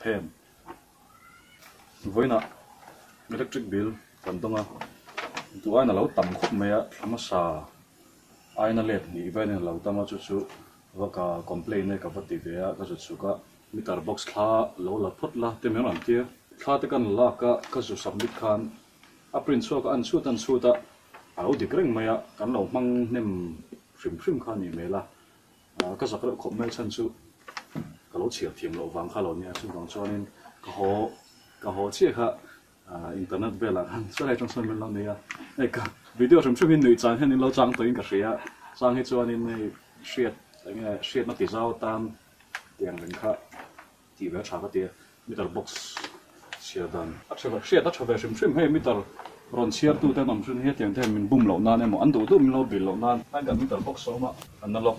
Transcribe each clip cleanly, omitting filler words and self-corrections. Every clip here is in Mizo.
phen vawiinah electric bill kan dawng a duh aiin a lo tam khawp mai a thla hmasa aina let hnih velin a lo tam a chu chu va ka complain e ka va ti ve a ka zut suk a meter box thla lo la phawt la te mai an tia thla te kan lak a ka zu submit khan a print chhuak a an chhut an chhut a a lo dik reng mai a kan lo hmang hnem hrim hrim kha a nih hmel a. Ka zak reuh khawp mai chhan chu ka lo chhiar thiam loh vang kha lo nia chuvang chuanin ka haw ka haw chiah kha internet velah khan sawi atang sawn min lo nei a hei ka video hrim hrim hi nuih chang hian in lo chang tawhin ka hria chang hi chuanin hei hriat eng nge hriatna ti zau atan tiang reng kha tih ve a tha ka ti a meter box chhiar dan a tha ve hriat a tha ve hrim hrim hei meter rawn chhiar tu te an awm hrim hi hetiang te hian min bum loh nan emaw an duh duh min lo bil loh nan tlai kan meter box a awm a analog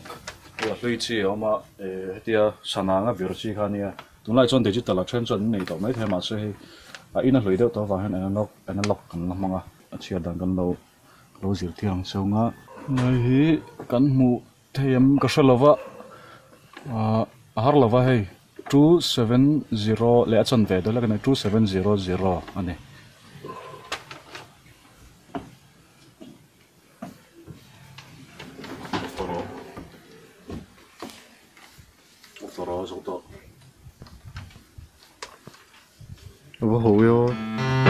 chu a hlui chi a awm a eh hetia sana anga vir chi kha ania tunlai chuan digital a then chuan an nei tawh maithei a mahse hei a in a hlui deuh tawh avang hian analog analog kan la hmang a a chhiar dan kan lo lo zirtir ang chhung a hei hi kan hmuh thei em ka hre lova ahh a har lova hei 270 leh a chanve deuh hlek a ni 2700 a ni. A va ho e aw.